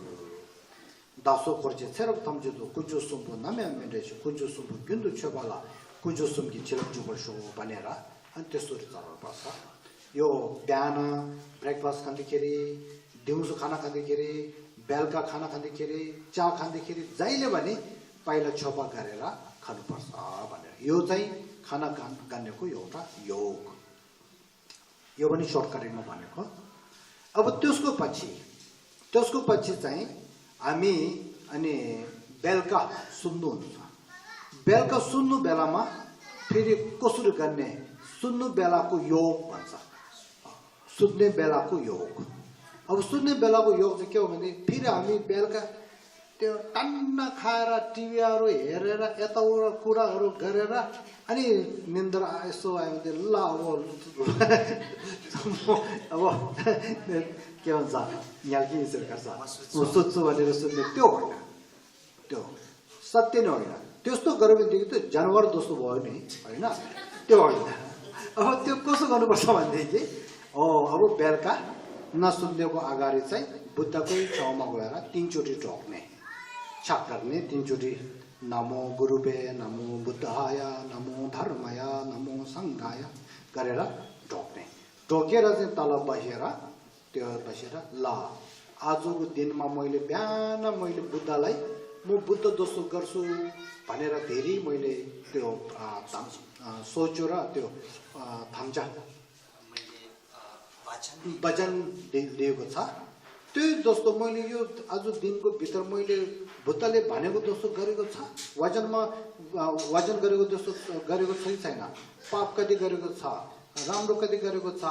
다소 거지 새롭 탐지도 그저 숨부 남면 면되지 그저 숨부 균도 쳐발라 그저 숨기 지름 죽을 쇼 바네라 한테 소리 따라 봤어 요 비아나 브레이크파스트 간디케리 दिउँसो खाना खाँदाखेरि बेलुका खाना खाँदाखेरि चा खाँदाखेरि जहिले पनि पहिला छोपा गरेर खानुपर्छ भनेर यो चाहिँ खाना खानेको एउटा योग यो पनि सर्टकटमा भनेको अब त्यसको पछि चाहिँ हामी अनि बेलुका सुन्नुहुन्छ बेलुका सुन्नु बेलामा फेरि कसरी गर्ने सुन्नु बेलाको योग भन्छ सुन्ने बेलाको योग अब सुन्ने बेलाको योग चाहिँ के हो भने फेरि हामी बेलुका त्यो टन्न खाएर टिभीहरू हेरेर यताउता कुराहरू गरेर अनि निन्द्रा यसो आयो भने ल अब के भन्छ यहाँ के विचार गर्छ म सोध्छु भनेर सुन्ने त्यो होइन त्यो सत्य नै होइन त्यस्तो गऱ्यो भनेदेखि त जानवर जस्तो भयो नि होइन त्यो होइन अब त्यो कसो गर्नुपर्छ भनेदेखि अब बेलुका नसुन्नेको अगाडि चाहिँ बुद्धकै ठाउँमा गएर 3 चोटि ढोक्ने छाप गर्ने 3 चोटि नमो गुरुवे नमो बुद्धाय नमो धर्मय नमो सङ्घाय गरेर ढोक्ने ढोकेर चाहिँ तल बसेर त्यो बसेर ल आजको दिनमा मैले बिहान मैले बुद्धलाई म बुद्ध जस्तो गर्छु भनेर धेरै मैले त्यो सोच्यो र त्यो थाम्चा वचन दिएको छ त्यो जस्तो मैले यो आज दिनको भित्र मैले बुद्धले भनेको जस्तो गरेको छ वचन गरेको जस्तो गरेको छैन पाप कति गरेको छ राम्रो कति गरेको छ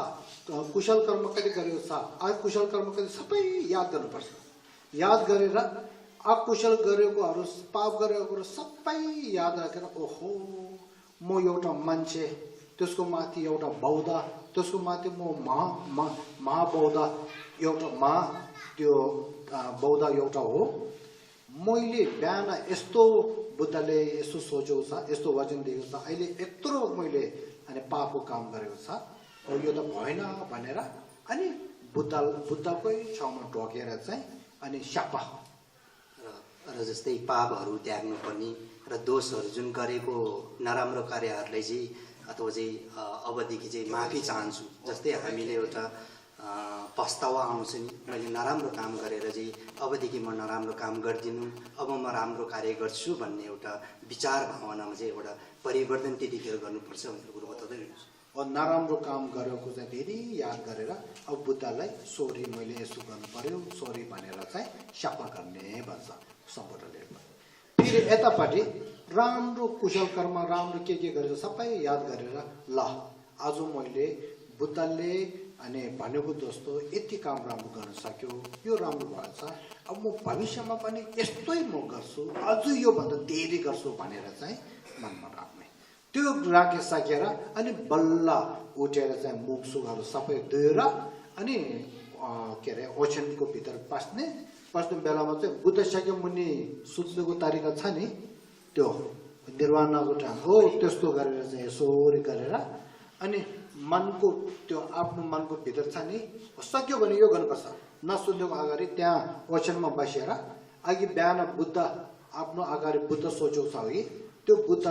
कुशल कर्म कति गरेको छ अकुशल कर्म कति सबै याद गर्नुपर्छ याद गरेर अकुशल गरेकोहरू पाप गरेकोहरू सबै याद राखेर ओहो म एउटा मान्छे त्यसको माथि एउटा बौद्ध त्यसको माथि म महाबौद्ध एउटा त्यो बौद्ध एउटा हो मैले बिहान यस्तो बुद्धले यस्तो सोचेको छ यस्तो वचन दिएको छ अहिले यत्रो मैले अनि पापको काम गरेको छ यो त भएन भनेर अनि बुद्धकै ठाउँमा ढोकेर चाहिँ अनि स्यापा र जस्तै पापहरू त्याग्नुपर्ने र दोषहरू जुन गरेको नराम्रो कार्यहरूलाई चाहिँ अथवा चाहिँ अबदेखि चाहिँ माफी चाहन्छु जस्तै हामीले एउटा पस्तावा आउँछ नि मैले नराम्रो काम गरेर चाहिँ अबदेखि म नराम्रो काम गर्दिनु अब म राम्रो कार्य गर्छु भन्ने एउटा विचार भावनामा चाहिँ एउटा परिवर्तन त्यतिखेर गर्नुपर्छ भनेर कुरो बताउँदै हुनुहुन्छ नराम्रो काम गरेको चाहिँ धेरै याद गरेर अब बुद्धलाई सरी मैले यसो गर्नु पर्यो सरी भनेर चाहिँ स्यापा गर्ने भन्छ सम्बोधनले फेरि यतापट्टि राम्रो कुशल कर्म राम्रो के गरेर सबै याद गरेर ल आज मैले बुद्धले अनि भनेको जस्तो यति काम राम्रो गर्न सक्यो यो राम्रो भएछ अब म भविष्यमा पनि यस्तै म गर्छु अझ यो भन्दा धेरै गर्छु भनेर चाहिँ मनमा राख्ने त्यो राखिसकेर अनि बल्ल उठेर चाहिँ मुख सुखहरू सबै धोएर अनि के अरे ओछ्यानको भित्र पस्ने बेलामा चाहिँ बुद्ध शाक्य मुनि सुत्नुको तरिका छ नि त्यो निर्वाणको ठाउँ हो त्यस्तो गरेर चाहिँ यसोरी गरेर अनि मनको त्यो आफ्नो मनको भित्र छ नि सक्यो भने यो गर्नुपर्छ नसुत्नुको अगाडि त्यहाँ ओछ्यानमा बसेर अघि बिहान बुद्ध आफ्नो अगाडि बुद्ध सोचेको छ कि त्यो बुद्ध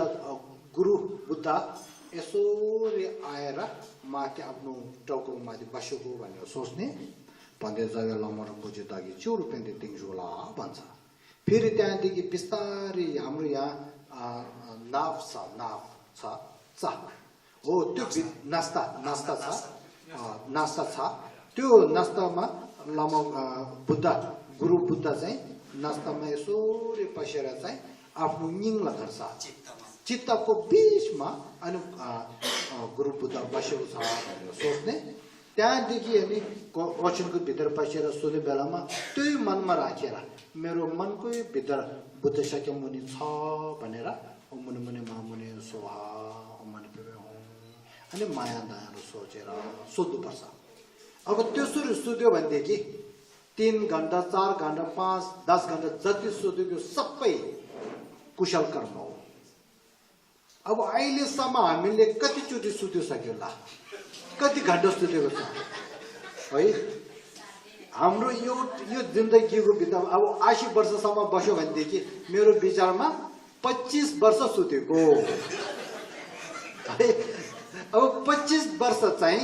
गुरु बुद्ध यसोरी आएर माथि आफ्नो टाउको माथि बसेको भनेर सोच्ने भन्दै जग्गा लमर बुझ्यो ताकि चौर पेन्टे तिङझोला भन्छ फेरि त्यहाँदेखि बिस्तारै हाम्रो यहाँ नाव छ हो त्यो नास्ता छ त्यो नास्तामा लम बुद्ध गुरु बुद्ध चाहिँ नास्तामा यसोरी बसेर चाहिँ आफ्नो निङलाई धर्छ चित्तको बिचमा अनि गुरु बुद्ध बसेको छ भनेर सोच्ने त्यहाँदेखि अनि ओछ्यानको भित्र बसेर सोध्ने बेलामा त्यही मनमा राखेर मेरो मनकै भित्र बुद्ध शाक्य मुनि छ भनेर मुनि मुनि मामुनि सोहा अनि माया दयाहरू सोचेर सोध्नुपर्छ अब त्यसरी सोध्यो भनेदेखि 3 घण्टा 4 घण्टा 5 10 घण्टा जति सोध्यो सबै कुशल कर्म हो अब अहिलेसम्म हामीले कतिचोटि सुतिसक्यो होला कति घण्टा सुतेको छ है हाम्रो यो जिन्दगीको भित्र अब 80 वर्षसम्म बस्यो भनेदेखि मेरो विचारमा 25 वर्ष सुतेको है अब 25 वर्ष चाहिँ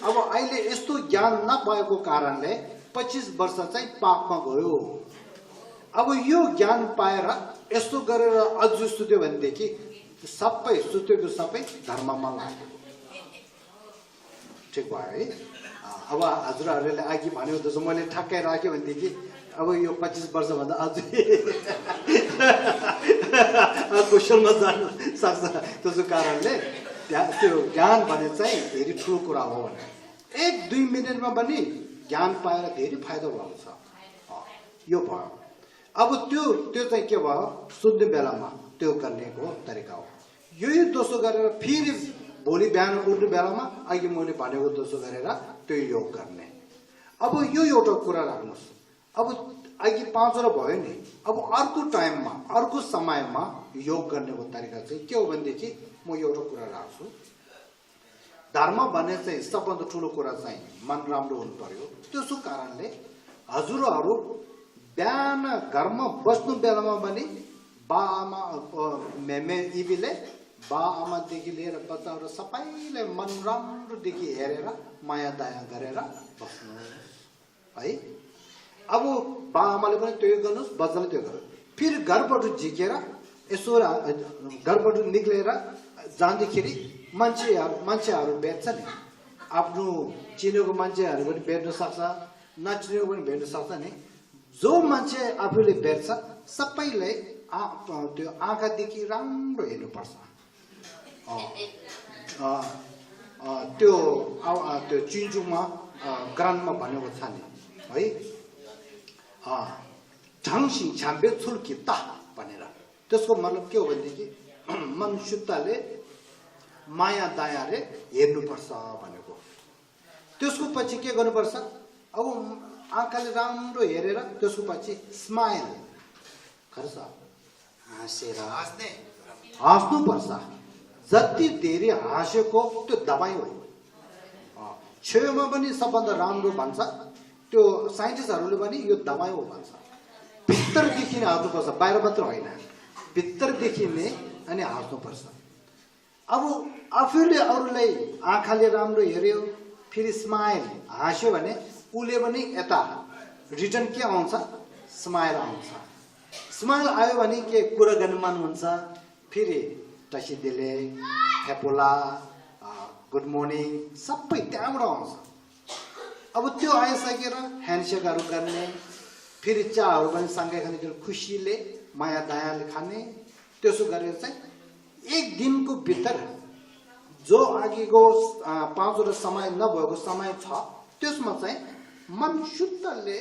अब अहिले यस्तो ज्ञान नपाएको कारणले 25 वर्ष चाहिँ पापमा गयो अब यो ज्ञान पाएर यस्तो गरेर अझ सुत्यो भनेदेखि सबै सुतेको सबै धर्ममा लाग्यो ठिक भयो है अब हजुरहरूले अघि भनेको जस्तो मैले ठ्याक्कै राख्यो भनेदेखि अब यो 25 वर्षभन्दा अझै क्वेसनमा जानु सक्छ त्यसको कारणले त्यो ज्ञान भने चाहिँ धेरै ठुलो कुरा हो भने 1-2 मिनटमा पनि ज्ञान पाएर धेरै फाइदा भएको छ यो भयो अब त्यो चाहिँ के भयो सुत्ने बेलामा त्यो गर्नेको तरिका हो यही दोषो गरेर फेरि भोलि बिहान उठ्ने बेलामा अघि मैले भनेको दोषो गरेर त्यो योग गर्ने अब यो एउटा कुरा राख्नुहोस् अब अघि 5 वटा भयो नि अब अर्को टाइममा अर्को समयमा योग गर्नेको तरिका चाहिँ के हो भनेदेखि म एउटा कुरा राख्छु धर्म भन्ने चाहिँ सबभन्दा ठुलो कुरा चाहिँ मन राम्रो हुनु पर्यो त्यसो कारणले हजुरहरू बिहान घरमा बस्नु बेलामा पनि बाआमा मेमे इबीले बाआमादेखि लिएर बच्चाहरू सबैलाई मन राम्रोदेखि हेरेर माया दया गरेर बस्नु है अब बाआमाले पनि त्यो गर्नुहोस् बच्चाले त्यो गर्नु फेरि घरबाट झिकेर यसो घरबाट निक्लेर जाँदाखेरि मान्छेहरू भेट्छ नि आफ्नो चिनेको मान्छेहरू पनि भेट्न सक्छ नचिनेको पनि भेट्न सक्छ नि जो मान्छे आफूले भेट्छ सबैलाई त्यो आँखादेखि राम्रो हेर्नुपर्छ त्यो चिन्चुमा ग्रान्डमा भनेको छ नि है झङसिङ छाम्बे छुल्किता भनेर त्यसको मतलब के हो भनेदेखि मनुष्यताले माया दयाले हेर्नुपर्छ भनेको त्यसको पछि के गर्नुपर्छ अब आँखाले राम्रो हेरेर त्यसको पछि स्माइल गर्छ हाँस्नुपर्छ जति धेरै हाँसेको त्यो दबाई हो छेउमा पनि सबभन्दा राम्रो भन्छ त्यो साइन्टिस्टहरूले पनि यो दबाई हो भन्छ भित्रदेखि नै हाँस्नुपर्छ बाहिर मात्र होइन भित्रदेखि नै अनि हाँस्नुपर्छ अब आफूले अरूलाई आँखाले राम्रो हेर्यो फेरि स्माइल हाँस्यो भने उसले पनि यता रिटर्न के आउँछ स्माइल आउँछ स्माइल आयो भने के कुरा गर्न मन हुन्छ फेरि टसिदिले फेपोला गुड मर्निङ सबै त्यहाँबाट आउँछ अब त्यो आइसकेर ह्यान्डसेकहरू गर्ने फेरि चाहरू पनि सँगै खाने खुसीले माया दयाले खाने त्यसो गरेर चाहिँ एक दिनको भित्र जो अघिको 5 वटा समय नभएको समय छ त्यसमा चाहिँ मन शुद्धले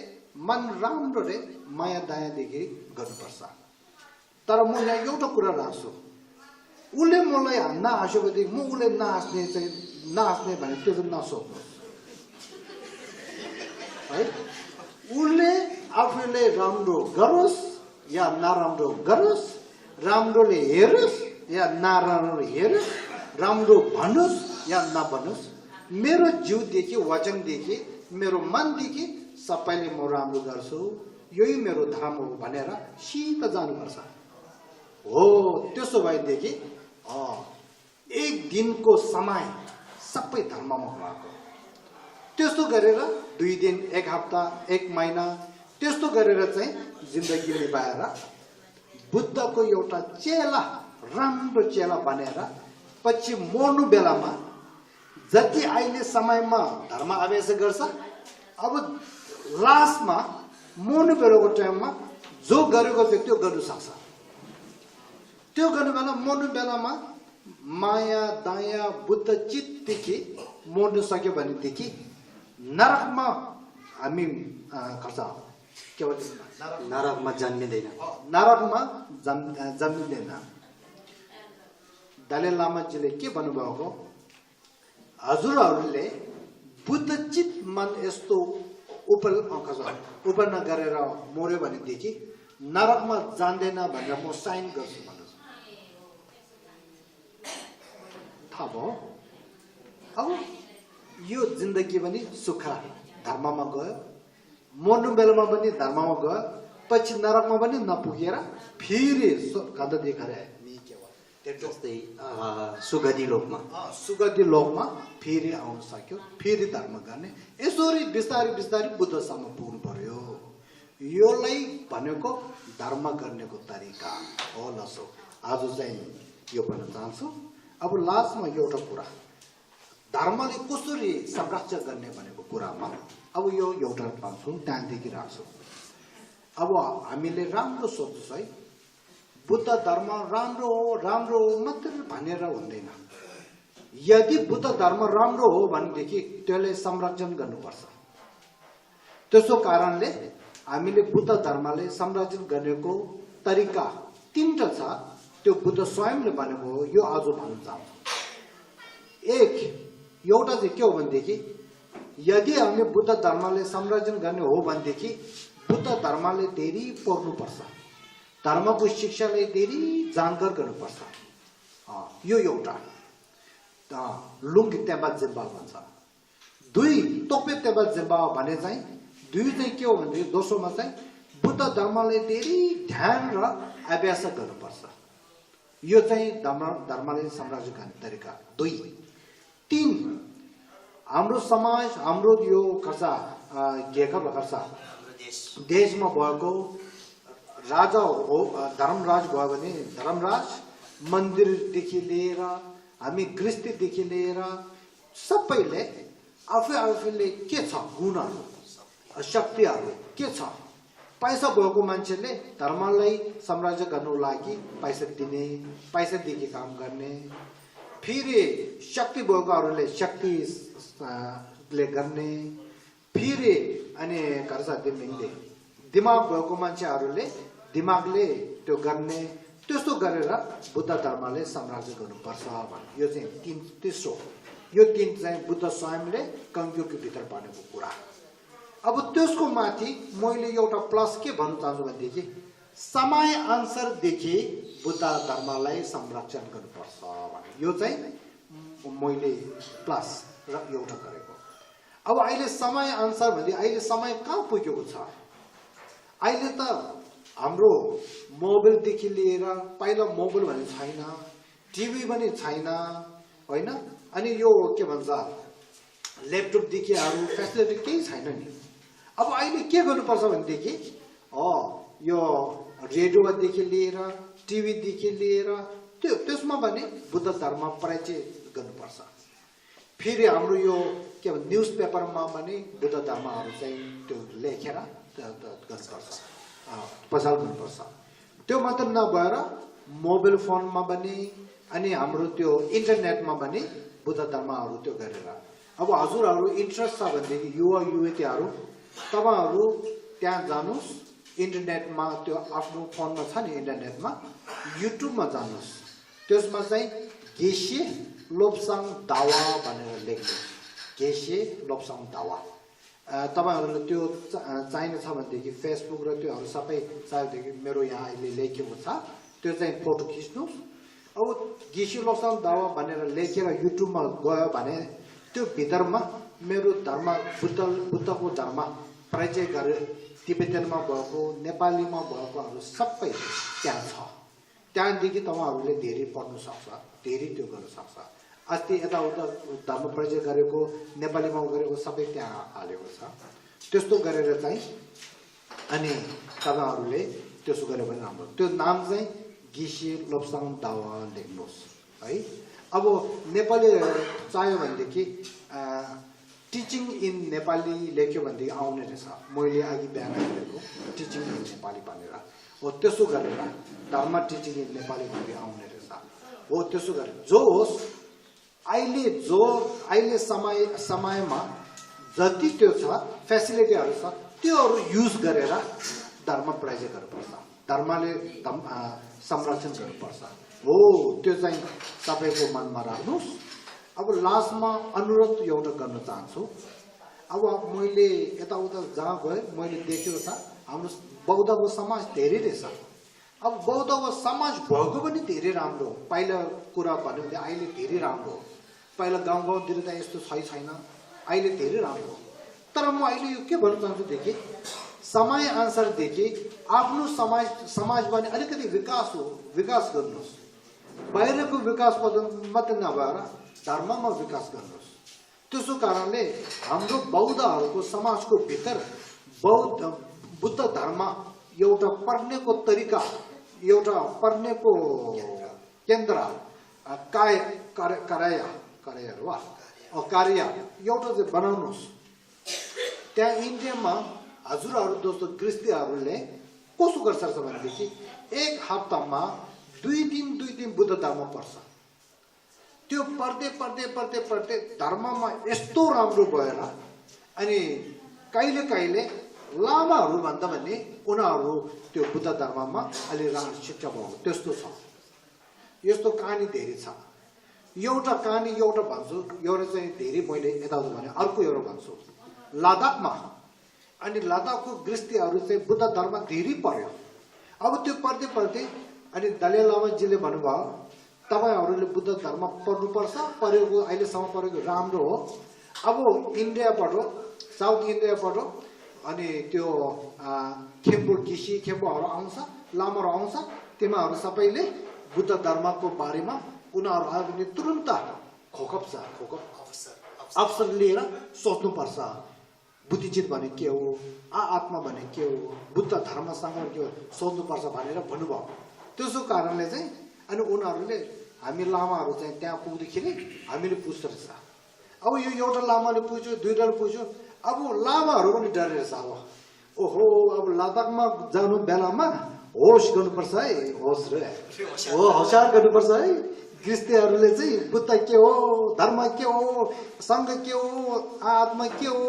मन राम्रोले माया दयादेखि गर्नुपर्छ। तर म यहाँ एउटा कुरा राख्छु, उसले मलाई नहाँस्यो भनेदेखि म उसले नहाँस्ने भने त्यो चाहिँ नसोच्नुहोस् है। उसले आफूले राम्रो गरोस् या नराम्रो गरोस्, राम्रोले हेरोस् या नराम्रो हेरोस्, राम्रो भनोस् या नभनोस्, मेरो जिउदेखि वचनदेखि मेरो मनदेखि सबैले म राम्रो गर्छु, यही मेरो धर्म हो भनेर सिधा जानुपर्छ। हो त्यसो भएदेखि एक दिनको समय सबै धर्ममा भएको, त्यस्तो गरेर 2 दिन 1 हप्ता 1 महिना त्यस्तो गरेर चाहिँ जिन्दगी निभाएर बुद्धको एउटा चेला राम्रो चेला बनेर पछि मर्नु बेलामा जति अहिले समयमा धर्म अभ्यास गर्छ, अब लास्टमा मर्नु बेलाको टाइममा जो गरेको थियो त्यो गर्नु सक्छ। त्यो गर्नु बेला मर्नु बेलामा माया दया बुद्ध चित्तदेखि मर्नु सक्यो भनेदेखि नरकमा हामी खर्च के भन्छ नरकमा जन्मिँदैन, नरकमा जन्मिँदैन। दलाई लामाजीले के भन्नुभएको, हजुरहरूले बुद्धचित मन यस्तो उपन्न गरेर मर्यो भनेदेखि नरकमा जान्दैन भनेर म साइन गर्छु भन्नु थाहा भयो। अब यो जिन्दगी पनि सुख धर्ममा गयो, मर्नु बेलामा पनि धर्ममा गयो, पछि नरकमा पनि नपुगेर फेरि गन्ध देखेर जस्तै सुगति लोकमा फेरि आउन सक्यो, फेरि धर्म गर्ने। यसरी बिस्तारै बिस्तारै बुद्धसम्म पुग्नु पर्यो। योलाई भनेको धर्म गर्नेको तरिका हो। लसो आज चाहिँ यो भन्न चाहन्छु। अब लास्टमा एउटा कुरा, धर्मले कसरी संरक्षण गर्ने भनेको कुरामा अब यो एउटा भन्छु, त्यहाँदेखि राख्छु। अब हामीले राम्रो सोच्छौँ है, बुद्ध धर्म राम्रो हो मात्र भनेर हुँदैन। यदि बुद्ध धर्म राम्रो हो भनेदेखि त्यसलाई संरक्षण गर्नुपर्छ। त्यसो कारणले हामीले बुद्ध धर्मलाई संरक्षण गर्नेको तरिका 3टा छ, त्यो बुद्ध स्वयंले भनेको हो। यो आज भन्न चाहन्छु। एउटा चाहिँ के हो भनेदेखि, यदि हामी बुद्ध धर्मलाई संरक्षण गर्ने हो भनेदेखि बुद्ध धर्मले धेरै पढ्नुपर्छ, धर्मको शिक्षालाई धेरै जानकार गर्नुपर्छ। यो एउटा लुङ्गी तेबा जिम्बा भन्छ। 2 तोपे तेबा जिम्बा भने चाहिँ 2 चाहिँ के हो भनेदेखि दोस्रोमा चाहिँ बुद्ध धर्मलाई धेरै ध्यान र अभ्यास गर्नुपर्छ। यो चाहिँ धर्मलाई संरक्षण गर्ने तरिका 2। 3 हाम्रो समाज, हाम्रो यो खर्च देशमा भएको राजा हो, धर्मराज भयो भने धर्मराज, मन्दिरदेखि लिएर हामी गृहस्थीदेखि लिएर सबैले आफूले के छ गुणहरू शक्तिहरू के छ। पैसा भएको मान्छेले धर्मलाई संरक्षण गर्नको लागि पैसा दिने, पैसादेखि काम गर्ने, फेरि शक्ति भएकोहरूले शक्तिले गर्ने, फेरि अनि खर्च दिने, दिमाग भएको मान्छेहरूले दिमागले त्यो गर्ने। त्यस्तो गरेर बुद्ध धर्मले संरक्षण गर्नुपर्छ भने यो चाहिँ 3 यो 3 चाहिँ बुद्ध स्वयंले कङ्क्युको भित्र भनेको कुरा। अब त्यसको माथि मैले एउटा प्लस के भन्न चाहन्छु भनेदेखि समय अनुसारदेखि बुद्ध धर्मलाई संरक्षण गर्नुपर्छ भने यो चाहिँ मैले प्लस र एउटा गरेको। अब अहिले समय अनुसार भन्दै अहिले समय कहाँ पुगेको छ। अहिले त हाम्रो मोबाइलदेखि लिएर, पहिला मोबाइल भन्ने छैन, टिभी पनि छैन होइन, अनि यो के भन्छ ल्यापटपदेखि अरू फेसिलिटी केही छैन नि। अब अहिले के गर्नुपर्छ भनेदेखि यो रेडियोदेखि लिएर टिभीदेखि लिएर त्यसमा पनि बुद्ध धर्म परिचय गर्नुपर्छ। फेरि हाम्रो यो के भन्छ न्युज पेपरमा पनि बुद्ध धर्महरू चाहिँ त्यो लेखेर गर्नुपर्छ, प्रचार गर्नुपर्छ। त्यो मात्र नभएर मोबाइल फोनमा पनि अनि हाम्रो त्यो इन्टरनेटमा पनि बुद्ध धर्महरू त्यो गरेर अब हजुरहरू इन्ट्रेस्ट छ भनेदेखि युवा युवतीहरू तपाईहरु त्यहाँ जानुस् इन्टरनेटमा त्यो आफ्नो फोनमा छ नि इन्टरनेटमा युट्युबमा जानुस् त्यसमा चाहिँ गेशे लोप्साङ दावा भनेर लेख्नु गेशे लोप्साङ दावा तपाईहरुले त्यो चाहिने छ भनेदेखि फेसबुक र त्योहरु सबै चाहिएदेखि मेरो यहाँ अहिले लेखेको छ त्यो चाहिँ फोटो खिच्नु अब गेशे लोप्साङ दावा भनेर लेखेर युट्युबमा गयो भने त्यो भित्रमा मेरो धर्म बुद्धको धर्म परिचय गरे तिब्बतीमा भएको नेपालीमा भएकोहरु सबै त्यहाँ छ त्यहाँदेखि तपाईहरुले धेरै पढ्न सक्छ धेरै त्यो गर्न सक्छ अस्ति यताउता धर्म परिचय गरेको नेपालीमा गरेको सबै त्यहाँ हालेको छ त्यस्तो गरेर चाहिँ अनि तपाईहरुले त्यसो गरे भने राम्रो त्यो नाम चाहिँ गेशे लोप्साङ दावा लेख्नुहोस् है अब नेपाली चाहियो भनेदेखि टिचिङ इन नेपाली लेख्यो भनेदेखि आउने रहेछ मैले अघि बिहान गरेको टिचिङ इन नेपाली भनेर हो त्यसो गरेर धर्म टिचिङ इन नेपाली भनेर आउने रहेछ हो त्यसो गरेर जो होस् अहिले समयमा जति त्यो छ फेसिलिटीहरु छ त्योहरु युज गरेर धर्म प्रचार गर्नुपर्छ धर्मले संरक्षण गर्नुपर्छ हो त्यो चाहिँ तपाईको मनमा राख्नुस् अब लास्टमा अनुरोध एउटा गर्न चाहन्छु अब मैले यताउता जहाँ गए मैले देखेको छ हाम्रो बौद्धको समाज धेरै रहेछ अब बौद्धको समाज भएको पनि धेरै राम्रो पहिला कुरा भन्यो भने अहिले धेरै राम्रो पहिला गाउँतिर त यस्तो छैन अहिले धेरै राम्रो तर म अहिले यो के भन्न चाहन्छु देखि समय अनुसार देखि आफ्नो समाज पनि अलिकति विकास गर्नुस् बाहिरको विकास मात्र नभएर धर्ममा विकास गर्नुस् त्यसो कारणले हाम्रो बौद्धहरूको समाजको भित्र बुद्ध धर्म एउटा पढ्नेको तरिका एउटा पढ्नेको केन्द्र कार्य एउटा चाहिँ बनाउनुस् त्यहाँ इन्डियामा हजुरहरू दोस्तो क्रिस्चियनहरूले कसो गर्छ भनेदेखि एक हप्तामा 2 दिन बुद्ध धर्म पढ्छ त्यो पढ्दै धर्ममा यस्तो राम्रो भएर अनि कहिले लामाहरू भन्दा पनि उनीहरू त्यो बुद्ध धर्ममा अलि राम्रो शिक्षा भएको त्यस्तो छ यस्तो कहानी धेरै छ एउटा कहानी एउटा भन्छु एउटा चाहिँ धेरै मैले यताउता भने अर्को एउटा भन्छु लद्दाखमा अनि लद्दाखको गृहस्थीहरू चाहिँ बुद्ध धर्म धेरै पढ्यो अब त्यो पढ्दै अनि दलाई लामाजीले भन्नुभयो तपाईहरुले बुद्ध धर्म पढ्नुपर्छ पढेको अहिलेसम्म पढेको राम्रो हो अब इन्डियाबाट साउथ इन्डियाबाट अनि त्यो गेशे खेम्बुहरू आउँछ लामाहरू आउँछ तिमीहरू सबैले बुद्ध धर्मको बारेमा उनीहरू आयो भने तुरुन्त खोकप अवसर लिएर सोच्नुपर्छ बुद्धिजीत भने के हो आत्मा भने के हो बुद्ध धर्मसँग के हो सोच्नुपर्छ भनेर भन्नुभयो त्यसो कारणले चाहिँ अनि उनीहरूले हामी लामाहरू चाहिँ त्यहाँ पुग्दाखेरि हामीले पुज्छ रहेछ अब यो एउटा लामाले पुज्यो दुईटाले पुज्यो अब लामाहरू पनि डरेर छ अब ओहो अब लद्दाखमा जानु बेलामा होस गर्नुपर्छ है होस रे हो होशियार गर्नुपर्छ है गृहस्थीहरूले चाहिँ बुद्ध के हो धर्म के हो संघ के हो आत्मा के हो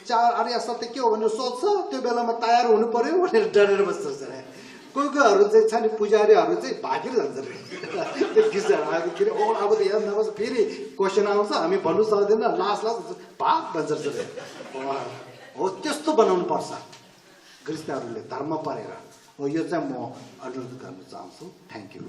चार आर्य सत्य के हो भनेर सोच्छ त्यो बेलामा तयार हुनु पर्यो भनेर डरेर बस्छ रे कोहीहरू चाहिँ छ नि पुजारीहरू चाहिँ भागेर जान्छ रे त्यो गृहस्थीहरू ओ अब त यहाँ नबस फेरि क्वेसन आउँछ हामी भन्नु सक्दैन लास्ट भाग भन्छ रे हो त्यस्तो बनाउनु पर्छ गृहस्थीहरूले धर्म परेर हो यो चाहिँ म अनुरोध गर्न चाहन्छु थ्यांक यू